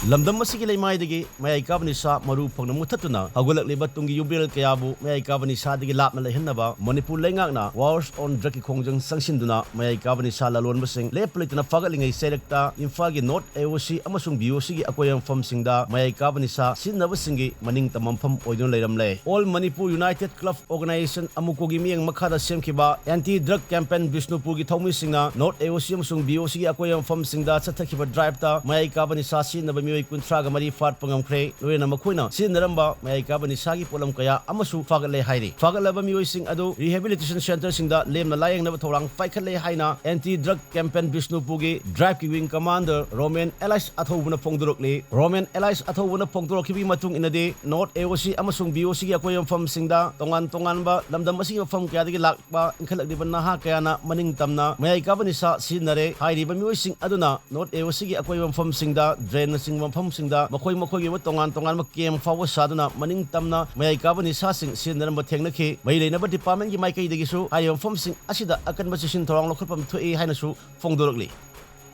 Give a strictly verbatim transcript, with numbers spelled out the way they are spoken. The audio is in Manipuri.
ꯂꯝꯗꯝ ꯑꯁꯤꯒꯤ ꯂꯩꯃꯥꯏꯗꯒꯤ ꯃꯌꯥꯏ ꯀꯥꯕ ꯅꯤꯁꯥ ꯃꯔꯨ ꯐꯪꯅ ꯃꯨꯊꯠꯇꯨꯅ ꯍꯧꯒꯠꯂꯛꯂꯤꯕ ꯇꯨꯡꯒꯤ ꯌꯨꯝꯕꯤꯔꯦꯜ ꯀꯌꯥꯕꯨ ꯃꯌꯥꯏ ꯀꯥꯕ ꯅꯤꯁꯥꯗꯒꯤ ꯂꯥꯞꯅ ꯂꯩꯍꯟꯅꯕ ꯃꯅꯤꯄꯨꯔ ꯂꯩꯉꯥꯛꯅ Wars on Drugꯀꯤ ꯈꯣꯡꯖꯪ ꯆꯪꯁꯤꯟꯗꯨꯅ ꯃꯌꯥꯏ ꯀꯥꯕ ꯅꯤꯁꯥ ꯂꯂꯣꯟꯕꯁꯤꯡ ꯂꯦꯞꯄ ꯂꯩꯇꯅ ꯐꯥꯒꯠꯂꯤꯉꯩ ꯆꯩꯔꯛꯇ ꯏꯝꯐꯥꯜꯒꯤ North AOC ꯑꯃꯁꯨꯡ BOCꯒꯤ ꯑꯀꯣꯏꯕ ꯃꯐꯝꯁꯤꯡꯗ ꯃꯌꯥꯏ ꯀꯥꯕ ꯅꯤꯁꯥ ꯁꯤꯖꯤꯟꯅꯕꯁꯤꯡꯒꯤ ꯃꯅꯤꯡ ꯇꯝꯕ ꯃꯐꯝ ꯑꯣꯏꯗꯨꯅ ꯂꯩꯔꯝꯂꯦ꯫ All Manipur United Club Organization, ꯑꯃꯨꯀꯣꯒꯤ ꯃꯤꯠꯌꯦꯡ ꯃꯈꯥꯗ ꯁꯦꯝꯈꯤꯕ Anti Drug Campaign ꯕꯤꯁꯅꯨꯄꯨꯔꯒꯤ ꯊꯧꯃꯤꯁꯤꯡꯅ North AOC ꯑꯃꯁꯨꯡ BOCꯒꯤ ꯑꯀꯣꯏꯕ ꯃꯐꯝꯁꯤꯡꯗ ꯆꯠꯊꯈꯤꯕ driveꯇ ꯃꯌꯥꯏ ꯀꯥꯕ ꯅꯤꯁꯥ ꯁꯤꯖꯤꯟꯅꯕ ꯃꯤꯑꯣꯏ ꯀꯨꯟꯊ꯭ꯔꯥꯒ ꯃꯔꯤ ꯐꯥꯠꯄ ꯉꯝꯈ꯭ꯔꯦ꯫ ꯂꯣꯏꯅꯅ ꯃꯈꯣꯏꯅ ꯁꯤꯖꯤꯟꯅꯔꯝꯕ ꯃꯌꯥꯏ ꯀꯥꯕ ꯅꯤꯁꯥꯒꯤ ꯄꯣꯠꯂꯝ ꯀꯌꯥ ꯑꯃꯁꯨ ꯐꯥꯒꯠꯂꯦ ꯍꯥꯏꯔꯤ꯫ ꯐꯥꯒꯠꯂꯕ ꯃꯤꯑꯣꯏꯁꯤꯡ ꯑꯗꯨ rehabilitation centreꯁꯤꯡꯗ ꯂꯦꯝꯅ ꯂꯥꯌꯦꯡꯅꯕ ꯊꯧꯔꯥꯡ ꯄꯥꯏꯈꯠꯂꯦ ꯍꯥꯏꯅ Anti Drug Campaign ꯕꯤꯁꯅꯨꯄꯨꯔꯒꯤ driveꯀꯤ wing commander Roman Elias ꯑꯊꯧꯕꯅ ꯐꯣꯡꯗꯣꯔꯛꯂꯤ꯫ Roman Elias ꯑꯊꯧꯕꯅ ꯐꯣꯡꯗꯣꯔꯛꯈꯤꯕꯒꯤ ꯃꯇꯨꯡ ꯏꯟꯅꯗꯤ, North AOC ꯑꯃꯁꯨꯡ BOCꯒꯤ ꯑꯀꯣꯏꯕ ꯃꯐꯝꯁꯤꯡꯗ ꯇꯣꯉꯥꯟ ꯇꯣꯉꯥꯟꯕ ꯂꯝꯗꯝ ꯑꯁꯤꯒꯤ ꯃꯐꯝ ꯀꯌꯥꯗꯒꯤ ꯂꯥꯛꯄ ꯏꯟꯈꯠꯂꯛꯂꯤꯕ ꯅꯍꯥ ꯀꯌꯥꯅ ꯃꯅꯤꯡ ꯇꯝꯅ ꯃꯌꯥꯏ ꯀꯥꯕ ꯅꯤꯁꯥ ꯁꯤꯖꯤꯟꯅꯔꯦ꯫ ꯍꯥꯏꯔꯤꯕ ꯃꯤꯑꯣꯏꯁꯤꯡ ꯑꯗꯨꯅ North AOCꯒꯤ ꯑꯀꯣꯏꯕ ꯃꯐꯝꯁꯤꯡꯗ, drainꯅꯆꯤꯡꯕ ꯃꯐꯝꯁꯤꯡꯗ ꯃꯈꯣꯏ ꯃꯈꯣꯏꯒꯤ ꯑꯣꯏꯕ ꯇꯣꯉꯥꯟ ꯇꯣꯉꯥꯟꯕ camp ꯐꯥꯎꯕ ꯁꯥꯗꯨꯅ ꯃꯅꯤꯡ ꯇꯝꯅ ꯃꯌꯥꯏ ꯀꯥꯕ ꯅꯤꯁꯥꯁꯤꯡ ꯁꯤꯖꯤꯟꯅꯔꯝꯕ ꯊꯦꯡꯅꯈꯤ꯫ ꯃꯔꯤ ꯂꯩꯅꯕ departmentꯀꯤ ꯃꯥꯏꯀꯩꯗꯒꯤꯁꯨ ꯍꯥꯏꯔꯤꯕ ꯃꯐꯝꯁꯤꯡ ꯑꯁꯤꯗ ꯑꯀꯟꯕ ꯆꯦꯛꯁꯤꯟ ꯊꯧꯔꯥꯡ ꯂꯧꯈꯠꯐꯝ ꯊꯣꯛꯏ ꯍꯥꯏꯅꯁꯨ ꯐꯣꯡꯗꯣꯔꯛꯂꯤ꯫